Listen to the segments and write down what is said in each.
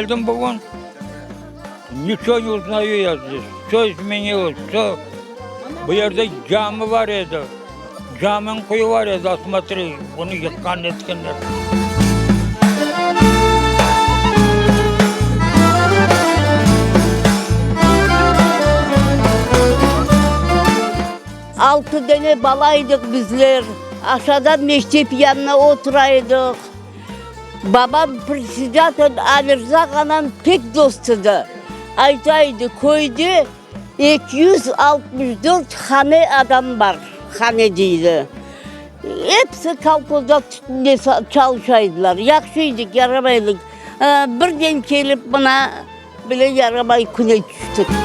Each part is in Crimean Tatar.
Keldim bugün, niçego ne uznayu ya zdes, vse izmenilось, vse. Bu yerde cami bar edi, caminiñ quyu bar edi, a smotri, bunı yıqqan etkenler. Altı dene bala edik bizler, aşağıda mektep yanına otura edik. Babam predsedatel Alirza ağanen pek dost edi. Ayta edi, köyde 264 hane adam bar, hane deydi. Episi kolhozda tütünde çalışa ediler. Yahşı edik, yaramay edik. Birden kelip mına böyle yaramay küne tüştik.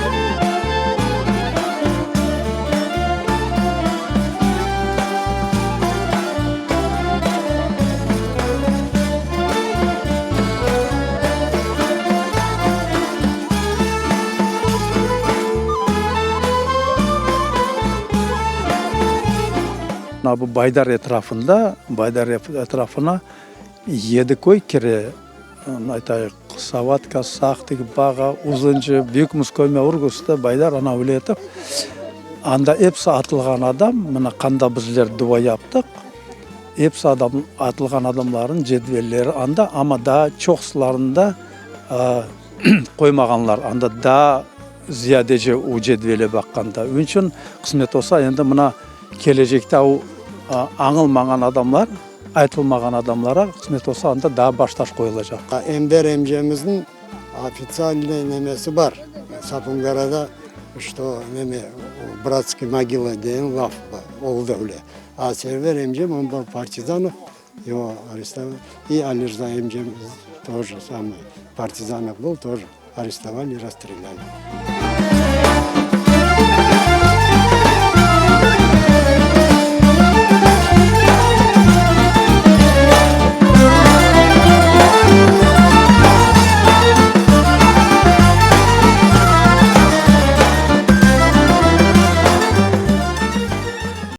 Mına bu Baydar etrafında, Baydar etrafına yedi köy kire, aytayıq, Savatka, Saqtik, Bağa, Uzuncı, Büyük Musköy, Urgusta, Baydar, ana öyle etip, anda episi atılğan adam, mına qanda bizler dua yaptıq, episi adam, atılğan adamlarnıñ cedvelleri anda, amma daa çoqusılarında qoymağanlar, anda daa ziyadece o cedvele baqqanda. Onıñ içün, qısmet olsa, endi mına kelecekte o añılmağan adamlar, aytılmağan adamlara, qısmet olsa, anda daa baştaş qoyulacaq. Enver emcemizniñ ofitsialnıy nemesi bar, Sapungarada, çto neme, bratskiy mogila degen laf oldı öyle. A Server emcem, on byl partizanov, ego arestovali, i Alirza emcem to je samoye, partizanov byl, toje arrestovali, rasstrelyali.